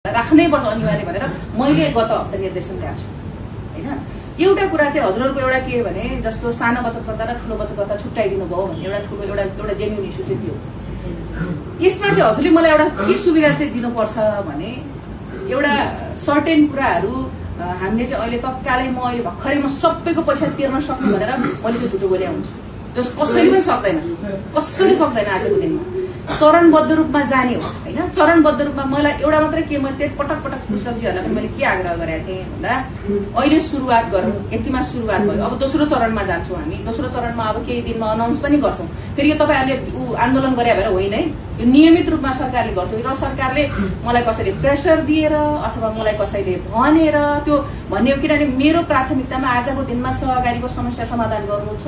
राख्नै पर्छ अनिवार्य भनेर मैले गत हप्ता निर्देशन ल्याएको छु हैन। एउटा कुरा चाहिँ हजुरहरुको एउटा के भने जस्तो सानो बचतकर्ता र ठूलो बचतकर्ता छुट्याइदिनु भयो भन्ने एउटा जेन्युन इस्यु चाहिँ त्यो। यसमा चाहिँ हजुरले मलाई एउटा के सुविधा चाहिँ दिनुपर्छ भने एउटा सर्टेन कुराहरु हामीले चाहिँ अहिले तत्कालै म अहिले भर्खरै म सबैको पैसा तिर्न सक्नु भनेर मैले त्यो झुटो बोले हुन्छु। त्यो कसैले पनि सक्दैन, कसैले सक्दैन आजको दिनमा। चरणबद्ध रूपमा जाने हो हैन। चरणबद्ध रूपमा मलाई एउटा मात्रै के मैले पटक पटक पुस्तकजीहरुलाई पनि मैले के आग्रह गरेको थिएँ भन्दा अहिले सुरुवात गरौँ, यतिमा सुरुवात भयो। अब दोस्रो चरणमा जान्छौँ हामी। दोस्रो चरणमा अब केही दिनमा अनाउन्स पनि गर्छौं। फेरि यो तपाईहरुले आन्दोलन गरे भएर होइन है, यो नियमित रूपमा सरकारले गर्छ र सरकारले मलाई कसैले प्रेसर दिएर अथवा मलाई कसैले भनेर त्यो भन्ने हो। किनभने मेरो प्राथमिकतामा आजको दिनमा सहकारीको समस्या समाधान गर्नु छ,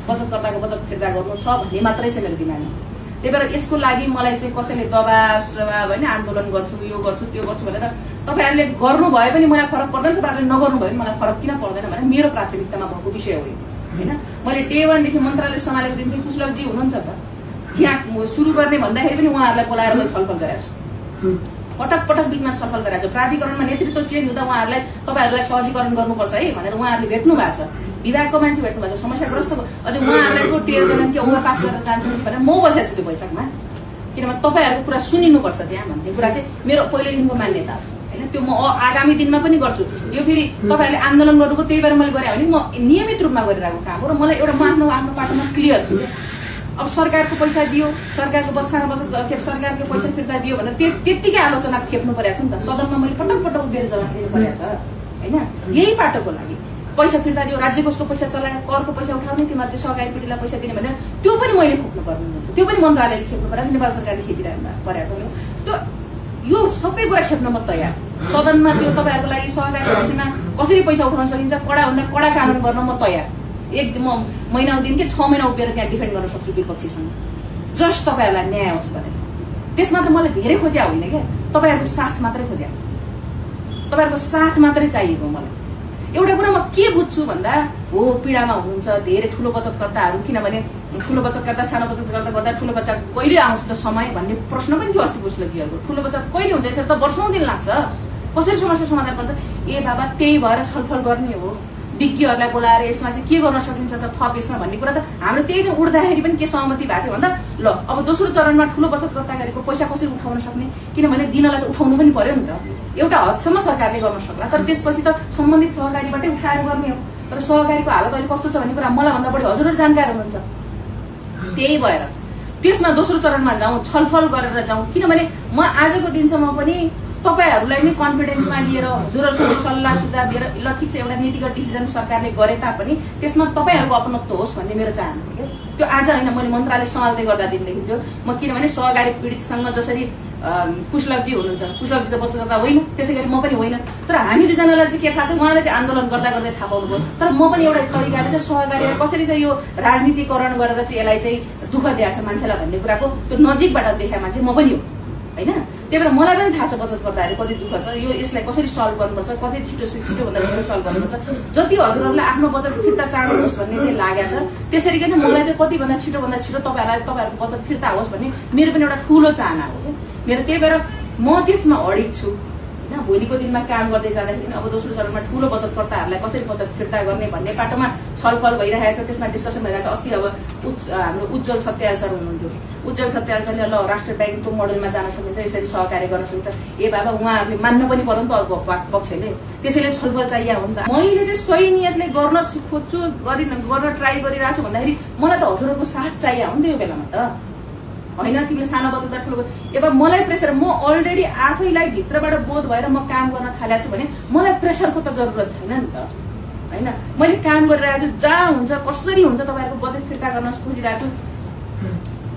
बचतकर्ताको बचत फिर्ता गर्नु छ भन्ने मात्रै छ मेरो दिमागमा। त्यही भएर यसको लागि मलाई चाहिँ कसैले दबाब हैन आन्दोलन गर्छु, यो गर्छु, त्यो गर्छु भनेर तपाईहरुले गर्नु भए पनि मलाई फरक पर्दैन, तपाईहरुले नगर्नु भए पनि मलाई फरक किन पर्दैन भने मेरो प्राथमिकतामा भएको विषय हो हैन। मैले डे 1 देखि मन्त्रालय सम्हालेको दिन चाहिँ कुशलजी हुनुहुन्छ त, यहाँ सुरु गर्ने भन्दाखेरि पनि उहाँहरुलाई बोलाएर मैले छलफल गरेको छु। पटक पटक बीचमा छलफल गरेको छु। प्राधिकरणमा नेतृत्व चेन्ज हुँदा उहाँहरुलाई तपाईहरुलाई सहजीकरण गर्नुपर्छ है भनेर उहाँहरुले भेट्नु भएको छ। विभागको मान्छे भेट्नु भएको छ, समस्याग्रस्तको अझ उहाँहरुलाई को टेर गर्न कि उहाँ पास गरेर जान्छन् भनेर म बसेको छु त्यो बैठकमा। किनभने तपाईहरुको कुरा सुनिनुपर्छ त्यहाँ भन्ने कुरा चाहिँ मेरो पहिलेदेखिको मान्यता हो हैन। त्यो म आगामी दिनमा पनि गर्छु। यो फेरि तपाईहरुले आन्दोलन गर्नुको त्यही भएर मैले गरे भने म नियमित रूपमा गरिरहेको काम हो र मलाई एउटा आफ्नो पाटोमा क्लियर छु। अब सरकारको पैसा दियो, सरकारको सरकारको पैसा फिर्ता दियो भनेर त्यतिकै आलोचना खेप्नु परेछ नि त। सदनमा मैले पटक पटक उभिएर जवाफ दिनु परेछ हैन। यही पाटोको लागि पैसा फिर्ता दियो, राज्य कोषको पैसा चलायो, करको पैसा उठाउने, तिमीहरु चाहिँ सहकारी पिँढीलाई पैसा दिने भनेर त्यो पनि मैले खोप्नु पर्ने हुन्छ। त्यो पनि मन्त्रालयले खेप्नु परेछ, नेपाल सरकारले खेपिरहेको परेछ। त्यो यो सबै कुरा खेप्न म तयार। सदनमा त्यो तपाईहरुको लागि सहकारी विषयमा कसरी पैसा उठाउन सकिन्छ कडा भन्दा कडा कानून गर्न म तयार। एकदम महिना दिन के 6 महिना उभिएर त्यहाँ डिफेन्ड गर्न सक्छु विपक्षीसँग, जस्ट तपाईहरुलाई न्याय होस् भनेर। त्यसमा त मलाई धेरै खोज्या होइन क्या, तपाईहरुको साथ मात्रै खोज्या, तपाईहरुको साथ मात्रै चाहिएको मलाई। एउटा कुरा म के बुझ्छु भन्दा हो पीडामा हुनुहुन्छ धेरै ठूलो बचतकर्ताहरु। किनभने ठूलो बचतकर्ता सानो बचतकर्ता गर्दा ठूलो बचत कहिले आउँछ त समय भन्ने प्रश्न पनि थियो अस्ति कुशलजीहरुको। ठूलो बचत कहिले हुन्छ यसरी त वर्षौं दिन लाग्छ, कसरी समस्या समाधान पर्छ। ए बाबा त्यही भएर छलफल गर्ने हो, विज्ञहरुलाई बोलाएर यसमा चाहिँ के गर्न सकिन्छ त थप यसमा भन्ने कुरा त हाम्रो त्यही दिन उड्दाखेरि पनि के सहमति भएको थियो भन्दा ल अब दोस्रो चरणमा ठूलो बचतकर्ताको पैसा कसरी उठाउन सक्ने, किनभने दिनलाई त उठाउनु पनि पर्यो नि त। एउटा हदसम्म सरकारले गर्न सक्ला, तर त्यसपछि त सम्बन्धित सहकारीबाटै उठाएर गर्ने हो। तर सहकारीको हालत अहिले कस्तो छ भन्ने कुरा मलाई भन्दा बढी हजुरहरु जानकार हुनुहुन्छ। त्यही भएर त्यसमा दोस्रो चरणमा जाउँ, छलफल गरेर जाउँ। किनभने म आजको दिनसम्म पनि तपाईहरुलाई नै कन्फिडेन्समा लिएर हजुरहरुको सल्लाह सुझाव दिएर ल ठिक छ एउटा नीतिगत डिसिजन सरकारले गरे तापनि त्यसमा तपाईहरुको अपनत्व होस् भन्ने मेरो चाहना हो। त्यो आज हैन, मैले मन्त्रालय सम्हाल्दै गर्दा दिनदेखि थियो म। किनभने सहकारी पीडितसँग जसरी कुशलजी हुनुहुन्छ, कुशलजी त बचतकर्ता होइन, त्यसैगरी म पनि होइन, तर हामी दुईजनालाई चाहिँ के थाहा छ, उहाँले चाहिँ आन्दोलन गर्दा गर्दै थाहा पाउनुभयो। तर म पनि एउटा तरिकाले चाहिँ सहकारीलाई कसरी चाहिँ यो राजनीतिकरण गरेर चाहिँ यसलाई चाहिँ दुःख दिएको छ मान्छेलाई भन्ने कुराको त्यो नजिकबाट देखाए मान्छे म पनि हो हैन। त्यही भएर मलाई पनि थाहा छ बचतकर्ताहरु कति दुःख छ, यो यसलाई कसरी सल्भ गर्नुपर्छ, कति छिटो भन्दा छिटो सल्भ गर्नुपर्छ। जति हजुरहरुलाई आफ्नो बचत फिर्ता चाँडो होस् भन्ने चाहिँ लागेको छ, त्यसरी नै मलाई चाहिँ कति भन्दा छिटो तपाईहरुको बचत फिर्ता होस् भन्ने मेरो पनि एउटा ठूलो चाहना हो मेरो। त्यही भएर म त्यसमा अडिग छु हैन। भोलिको दिनमा काम गर्दै जाँदाखेरि अब दोस्रो चरणमा ठूलो बचतकर्ताहरुलाई कसरी बचत फिर्ता गर्ने भन्ने पाटोमा छलफल भइरहेको छ, त्यसमा डिस्कसन भइरहेको छ। अस्ति अब हाम्रो उज्जवल सत्याल सर हुनुहुन्थ्यो। उज्जवल सत्याल सरले ल राष्ट्र ब्याङ्कको मोडलमा जान सकिन्छ, यसरी सहकार्य गर्न सकिन्छ। ए बाबा उहाँहरुले मान्न पनि पर्यो नि त अर्को पक्षले, त्यसैले छलफल चाहिएको हो नि त। मैले चाहिँ सही नियतले गर्न खोज्छु, गर्न ट्राई गरिरहेको छु भन्दाखेरि मलाई त हजुरहरुको साथ चाहिएको हो नि त यो बेलामा त होइन। तिमीले सानो बचत ठुलो अब मलाई प्रेसर, म अलरेडी आफैलाई भित्रबाट बोध भएर म काम गर्न थालेको छु भने मलाई प्रेसरको त जरुरत छैन नि त हैन। मैले काम गरिरहेको छु, जहाँ हुन्छ कसरी हुन्छ तपाईहरुको बजेट फिर्ता गर्न खोजिरहेको छु।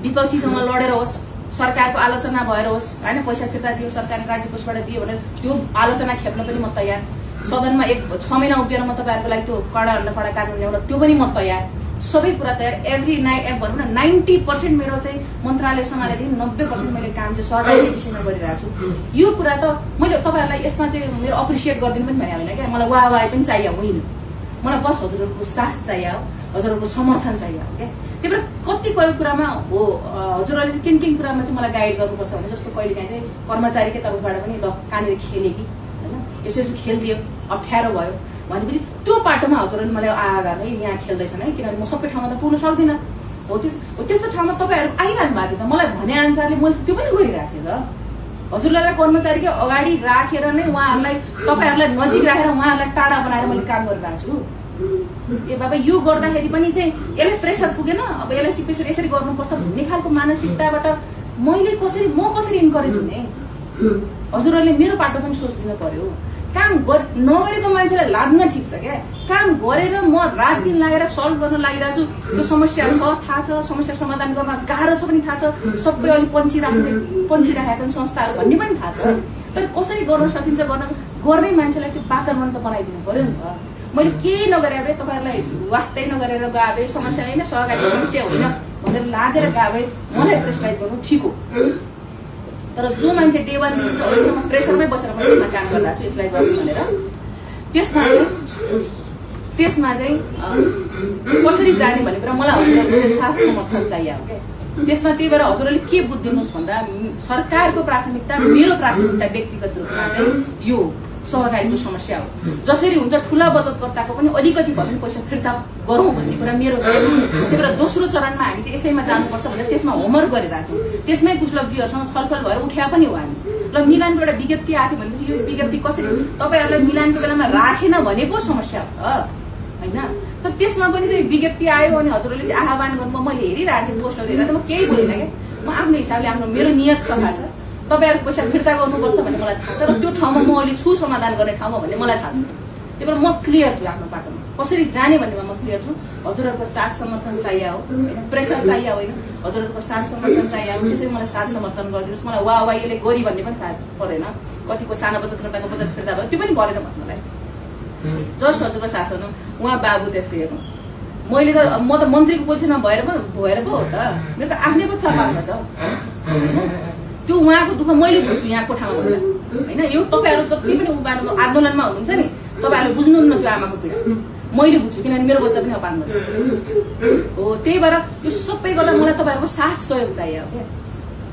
विपक्षीसँग लडेर होस्, सरकारको आलोचना भएर होस् हैन, पैसा फिर्ता दियो सरकारले राज्य कोषबाट दियो भनेर त्यो आलोचना खेप्न पनि म तयार। सदनमा 6 महिना उभिएर म तपाईहरुको लागि त्यो कडा भन्दा कडा कानून ल्याउन त्यो पनि म तयार। सबै कुरा तयार। एभ्री नाइट भनौँ न 90% मेरो चाहिँ मन्त्रालय सम्हालेदेखि 90% मैले काम चाहिँ सहकारी विषयमा गरिरहेको छु। यो कुरा त मैले तपाईहरुलाई यसमा चाहिँ मेरो अप्रिसिएट गरिदिनु पनि भने होइन क्या, मलाई वाह पनि चाहियो होइन। मलाई बस हजुरहरूको साथ चाहियो, हजुरहरूको समर्थन चाहियो क्या। त्यही भएर कतिपय कुरामा हो हजुरहरूले चाहिँ किन कुरामा चाहिँ मलाई गाइड गर्नुपर्छ भने जस्तो कहिलेकाहीँ चाहिँ कर्मचारीकै तर्फबाट पनि ल कहाँनिर खेले कि होइन यसो यसो खेलिदियो अप्ठ्यारो भयो भनेपछि त्यो पाटोमा हजुरहरूले मलाई आगार है यहाँ खेल्दैछन् है, किनभने म सबै ठाउँमा त पुग्न सक्दिनँ। हो त्यस्तो ठाउँमा तपाईँहरू आइरहनु भएको थियो त, मलाई भने अनुसारले मैले त्यो पनि गरिरहेको थिएँ त। हजुरलाई कर्मचारीकै अगाडि राखेर नै उहाँहरूलाई तपाईँहरूलाई नजिक राखेर उहाँहरूलाई टाढा बनाएर मैले काम गरिरहेको छु। ए बाबा यो गर्दाखेरि पनि चाहिँ यसलाई प्रेसर पुगेन, अब यसलाई चाहिँ यसरी गर्नुपर्छ भन्ने खालको मानसिकताबाट म कसरी इन्करेज हुने? हजुरहरूले मेरो पाटो पनि सोचिदिनु पर्यो। काम नगरेको मान्छेलाई लाग्न ठिक छ क्या, काम गरेर म रात दिन लागेर सल्भ गर्न लागिरहेको छु। त्यो समस्या छ थाहा छ, समस्या समाधान गर्न गाह्रो छ पनि थाहा छ, सबै अलिक पन्छिराखेका छन् संस्थाहरू भन्ने पनि थाहा छ। तर कसरी गर्न सकिन्छ गर्ने मान्छेलाई त्यो वातावरण त बनाइदिनु पर्यो नि त। मैले केही नगरे भए तपाईँहरूलाई वास्तै नगरेर गए भए समस्या होइन सहकारी समस्या होइन भनेर लागेर गए भए मलाई प्रेसराइज गर्नु ठिक हो। तर जो मान्छे डे वान दिन्छ अहिलेसम्म प्रेसरमै बसेर पनि यसमा काम गरिरहेको छु यसलाई गर्नु भनेर त्यसमा चाहिँ कसरी जाने भन्ने कुरा मलाई हजुरहरूको साथ समर्थन चाहियो क्या। त्यसमा त्यही भएर हजुरहरूले के बुझिदिनुहोस् भन्दा सरकारको प्राथमिकता मेरो प्राथमिकता व्यक्तिगत रूपमा चाहिँ यो सहकारीको समस्या हो। जसरी हुन्छ ठुला बचतकर्ताको पनि अलिकति भए पनि पैसा फिर्ता गरौँ भन्ने कुरा मेरो छ। त्यही भएर दोस्रो चरणमा हामी चाहिँ यसैमा जानुपर्छ भनेर त्यसमा होमवर्क गरिरहेको थियौँ। त्यसमै कुशलजीहरूसँग छलफल भएर उठाए पनि हो हामी। ल मिलानको एउटा विज्ञप्ति आएको भनेपछि यो विज्ञप्ति कसरी तपाईँहरूलाई मिलानको बेलामा राखेन भने पो समस्या हो होइन। तर त्यसमा पनि चाहिँ विज्ञप्ति आयो अनि हजुरहरूले चाहिँ आह्वान गर्नु मैले हेरिरहेको थिएँ पोस्टहरू हेरेर म केही बोलिनँ क्या। म आफ्नो हिसाबले मेरो नियत सफा छ, तपाईँहरूको पैसा फिर्ता गर्नुपर्छ भन्ने मलाई थाहा छ र त्यो ठाउँमा म अहिले छु समाधान गर्ने ठाउँमा भन्ने मलाई थाहा छ। त्यही भएर म क्लियर छु आफ्नो बाटोमा कसरी जाने भन्नेमा म क्लियर छु। हजुरहरूको साथ समर्थन चाहियो हो होइन, प्रेसर चाहियो होइन, हजुरहरूको साथ समर्थन चाहियो हो। त्यसरी मलाई साथ समर्थन गरिदिनुहोस्। मलाई वा यसले गरी भन्ने पनि थाहा परेन, कतिको सानो बचतकर्ताको बचत फिर्ता भयो त्यो पनि परेन भन्नलाई। जस्ट हजुरको साथ छ उहाँ बाबु त्यस्तै हेर्नु मैले त म त मन्त्रीको पोजिसनमा भएर पो हो त, मेरो त आफ्नै पो चापामा छ। त्यो उहाँको दुःख मैले बुझ्छु यहाँको ठाउँमा होइन। यो तपाईँहरू जति पनि उहाँको आन्दोलनमा हुनुहुन्छ नि तपाईँहरूले बुझ्नुहुन्न त्यो आमाको पीडा मैले बुझ्छु, किनभने मेरो बच्चा पनि अपाङ्ग छ हो। त्यही भएर यो सबै गर्दा मलाई तपाईँहरूको साथ सहयोग चाहियो क्या।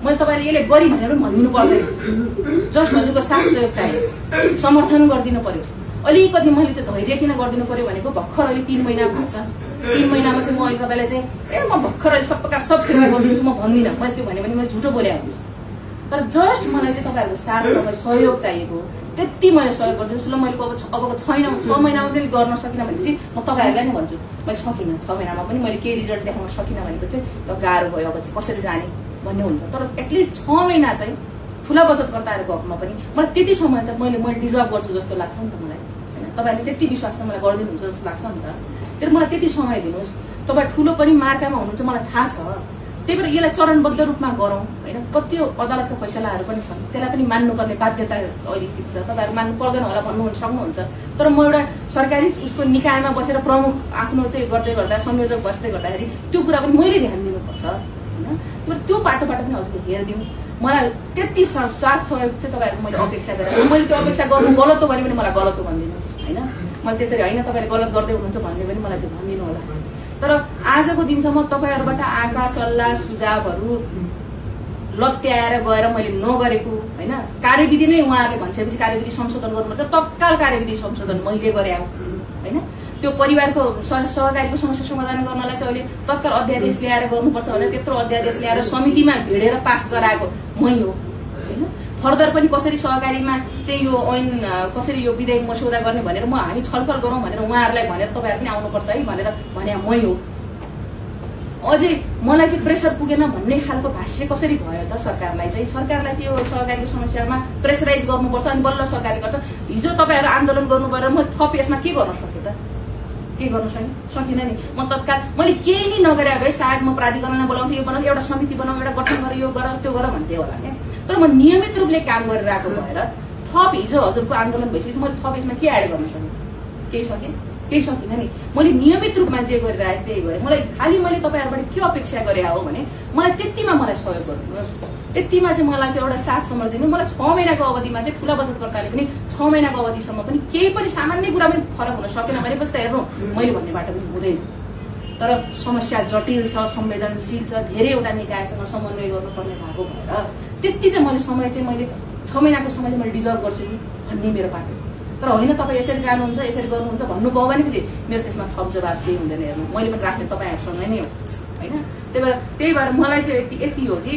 मैले तपाईँले यसले गरी भनेर पनि भनिदिनु पर्दैन, जस्ट हजुरको साथ सहयोग चाहियो, समर्थन गरिदिनु पर्यो। अलिकति मैले चाहिँ धैर्य किन गरिदिनु पर्यो भनेको भर्खर अहिले 3 महिना भएको छ। 3 महिनामा चाहिँ म अहिले तपाईँलाई चाहिँ म भर्खर अहिले सबैका सब फिर्ता गरिदिन्छु म भन्दिनँ। मैले त्यो भने मैले झुटो बोले हुन्छ। तर जस्ट मलाई चाहिँ तपाईँहरूको साथ सहयोग चाहिएको, त्यति मैले सहयोग गरिदिन्छु। ल मैले अबको 6 महिनामा पनि गर्न सकिनँ भनेपछि म तपाईँहरूलाई नै भन्छु मैले सकिनँ। 6 महिनामा पनि मैले केही रिजल्ट देखाउन सकिनँ भनेको चाहिँ गाह्रो भयो, अब चाहिँ कसरी जाने भन्ने हुन्छ। तर एटलिस्ट 6 महिना चाहिँ ठुला बचतकर्ताहरूको हकमा पनि मलाई त्यति समय त मैले डिजर्भ गर्छु जस्तो लाग्छ नि त मलाई होइन। तपाईँहरूले त्यति विश्वास त मलाई गरिदिनुहुन्छ जस्तो लाग्छ नि त। तर मलाई त्यति समय दिनुहोस्। तपाईँ ठुलो पनि मार्कामा हुनुहुन्छ मलाई थाहा छ। त्यही भएर यसलाई चरणबद्ध रूपमा गरौँ होइन। कति अदालतका फैसलाहरू पनि छन्, त्यसलाई पनि मान्नुपर्ने बाध्यता अहिले स्थिति छ। तपाईँहरू मान्नु पर्दैन होला भन्नु सक्नुहुन्छ, तर म एउटा सरकारी उसको निकायमा बसेर प्रमुख आफ्नो चाहिँ गर्दै गर्दा संयोजक बस्दै गर्दाखेरि त्यो कुरा पनि मैले ध्यान दिनुपर्छ होइन। त्यो पाटोबाट पनि हजुरले हेरिदिउँ। मलाई त्यति साथ सहयोग चाहिँ तपाईँहरूको मैले अपेक्षा गरेँ। मैले त्यो अपेक्षा गर्नु गलत हो भने पनि मलाई गलत हो भनिदिनुहोस् होइन। मैले त्यसरी होइन तपाईँले गलत गर्दै हुनुहुन्छ भन्ने पनि मलाई त्यो भनिदिनु होला। तर आजको दिनसम्म तपाईँहरूबाट आएका सल्लाह सुझावहरू लत्याएर गएर मैले नगरेको होइन। कार्यविधि नै उहाँहरूले भनिसकेपछि कार्यविधि संशोधन गर्नुपर्छ, तत्काल कार्यविधि संशोधन मैले गरे होइन। त्यो परिवारको सहकारीको समस्या समाधान गर्नलाई चाहिँ अहिले तत्काल अध्यादेश ल्याएर गर्नुपर्छ भनेर त्यत्रो अध्यादेश ल्याएर समितिमा भिडेर पास गराएको मै हो होइन। फर्दर पनि कसरी सहकारीमा चाहिँ यो ऐन कसरी यो विधेयक मस्यौदा गर्ने भनेर हामी छलफल गरौँ भनेर उहाँहरूलाई भनेर तपाईँहरू पनि आउनुपर्छ है भनेर भने मै हो। अझै मलाई चाहिँ प्रेसर पुगेन भन्ने खालको भाष्य कसरी भयो त सरकारलाई चाहिँ यो सहकारीको समस्यामा प्रेसराइज गर्नुपर्छ अनि बल्ल सरकारले गर्छ। हिजो तपाईँहरू आन्दोलन गर्नु भएर म थप यसमा के गर्न सक्छु त? के गर्न सकिनँ नि। म तत्काल मैले केही नै नगरे भए सायद म प्राधिकरणलाई बोलाउँथेँ, यो बनाऊ, एउटा समिति बनाऊ, एउटा गठन गर, यो गर त्यो गर भन्थेँ होला क्या। तर म नियमित रूपले काम गरिरहेको भएर थप हिजो हजुरको आन्दोलन भइसकेपछि मैले थप यसमा के एड गर्न सकेँ? केही सकेँ केही सकिनँ नि। मैले नियमित रूपमा जे गरिरहेको त्यही गरेँ। मलाई खालि मैले तपाईँहरूबाट के अपेक्षा गरे हो भने मलाई त्यतिमा मलाई सहयोग गरिदिनुहोस्, त्यतिमा चाहिँ मलाई चाहिँ एउटा साथ समर्थन दिनु। मलाई 6 महिनाको अवधिमा चाहिँ ठुला बचतकर्ताले पनि 6 महिनाको अवधिसम्म पनि केही पनि सामान्य कुरा पनि फरक हुन सकेन भनेपछि त हेर्नु मैले भन्ने बाटो पनि हुँदैन। तर समस्या जटिल छ, संवेदनशील छ, धेरैवटा निकायसँग समन्वय गर्नुपर्ने भएको भएर त्यति चाहिँ मैले समय चाहिँ मैले 6 महिनाको समय चाहिँ मैले डिजर्भ गर्छु नि भन्ने मेरो बाटो। तर होइन तपाईँ यसरी जानुहुन्छ यसरी गर्नुहुन्छ भन्नुभयो भने पछि मेरो त्यसमा थप जवाब केही हुँदैन। हेर्नु मैले पनि राख्ने तपाईँहरूसँग नै हो होइन। त्यही भएर मलाई चाहिँ यति हो कि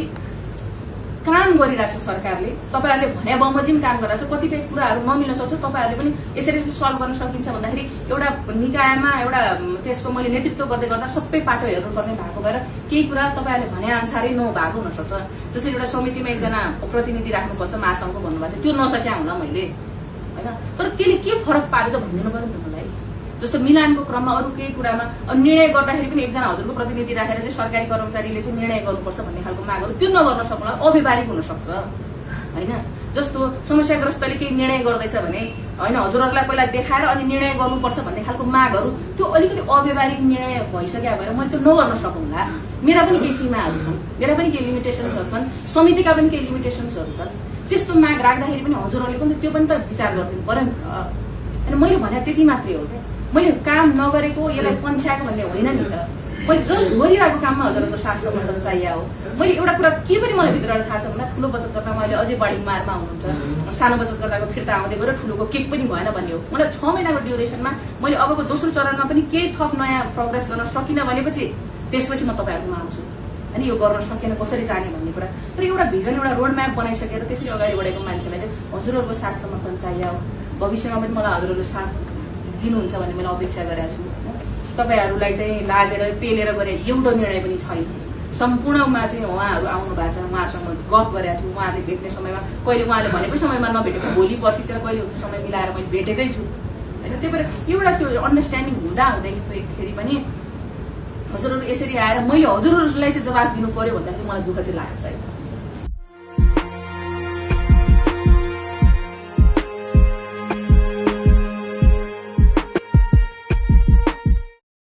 काम गरिरहेछ सरकारले, तपाईँहरूले भने बमोजिम काम गरिरहेछ। कतिपय कुराहरू नमिल्न सक्छ, तपाईँहरूले पनि यसरी सल्भ गर्न सकिन्छ भन्दाखेरि एउटा निकायमा एउटा त्यसको मैले नेतृत्व गर्दै गर्दा सबै पाटो हेर्नुपर्ने भएको भएर केही कुरा तपाईँहरूले भने अनुसारै नभएको हुनसक्छ। जसरी एउटा समितिमा एकजना प्रतिनिधि राख्नुपर्छ महासङ्घको भन्नुभएको थियो, त्यो नसक्या हुन मैले होइन। तर त्यसले के फरक पार्यो त भनिदिनु पर्यो नि मलाई। जस्तो मिलानको क्रममा अरू केही कुरामा निर्णय गर्दाखेरि पनि एकजना हजुरको प्रतिनिधि राखेर चाहिँ सरकारी कर्मचारीले चाहिँ निर्णय गर्नुपर्छ भन्ने खालको मागहरू त्यो नगर्न सक्नुला अव्यवहारिक हुन सक्छ होइन। जस्तो समस्याग्रस्तले केही निर्णय गर्दैछ भने होइन हजुरहरूलाई पहिला देखाएर अनि निर्णय गर्नुपर्छ भन्ने खालको मागहरू त्यो अलिकति अव्यवहारिक निर्णय भइसक्यो भएर मैले त्यो नगर्न सकौँला। मेरा पनि केही सीमाहरू छन्, मेरा पनि केही लिमिटेसन्सहरू छन्, समितिका पनि केही लिमिटेसन्सहरू छन्। त्यस्तो माग राख्दाखेरि पनि हजुरहरूले पनि त्यो पनि त विचार गरिदिनु पर्यो नि त। अनि मैले भने त्यति मात्रै हो क्या, मैले काम नगरेको यसलाई पन्छ्याएको भन्ने होइन नि त। मैले जस्ट गरिरहेको काममा हजुरहरूको साथ समर्थन चाहिए हो। मैले एउटा कुरा के पनि मलाई भित्रबाट थाहा छ भन्दा ठुलो बचतकर्तामा अहिले अझै बढी मारमा हुनुहुन्छ, सानो बचतकर्ताको फिर्ता आउँदै गयो, ठुलोको केही पनि भएन भन्ने हो। मलाई 6 महिनाको ड्युरेसनमा मैले अबको दोस्रो चरणमा पनि केही थप नयाँ प्रोग्रेस गर्न सकिनँ भनेपछि त्यसपछि म तपाईँहरूकोमा आउँछु अनि यो गर्न सकेन कसरी जाने भन्ने कुरा। तर एउटा भिजन एउटा रोड म्याप बनाइसकेर त्यसरी अगाडि बढेको मान्छेलाई चाहिँ हजुरहरूको साथ समर्थन चाहिए हो। भविष्यमा पनि मलाई हजुरहरूले साथ दिनुहुन्छ भन्ने मैले अपेक्षा गरेको छु। तपाईँहरूलाई चाहिँ लागेर पेलेर गरे एउटा निर्णय पनि छैन। सम्पूर्णमा चाहिँ उहाँहरू आउनु भएको छ, उहाँसँग गफ गरेको छु। उहाँहरूले भेट्ने समयमा कहिले उहाँले भनेकै समयमा नभेटेको भोलि पर्सितिर कहिले हुन्छ समय मिलाएर मैले भेटेकै छु होइन। त्यही भएर एउटा त्यो अन्डरस्ट्यान्डिङ हुँदा हुँदैखेरि पनि हजुरहरू यसरी आएर मैले हजुरहरूलाई चाहिँ जवाब दिनु पर्यो भन्दाखेरि मलाई दुःख चाहिँ लागेको छ।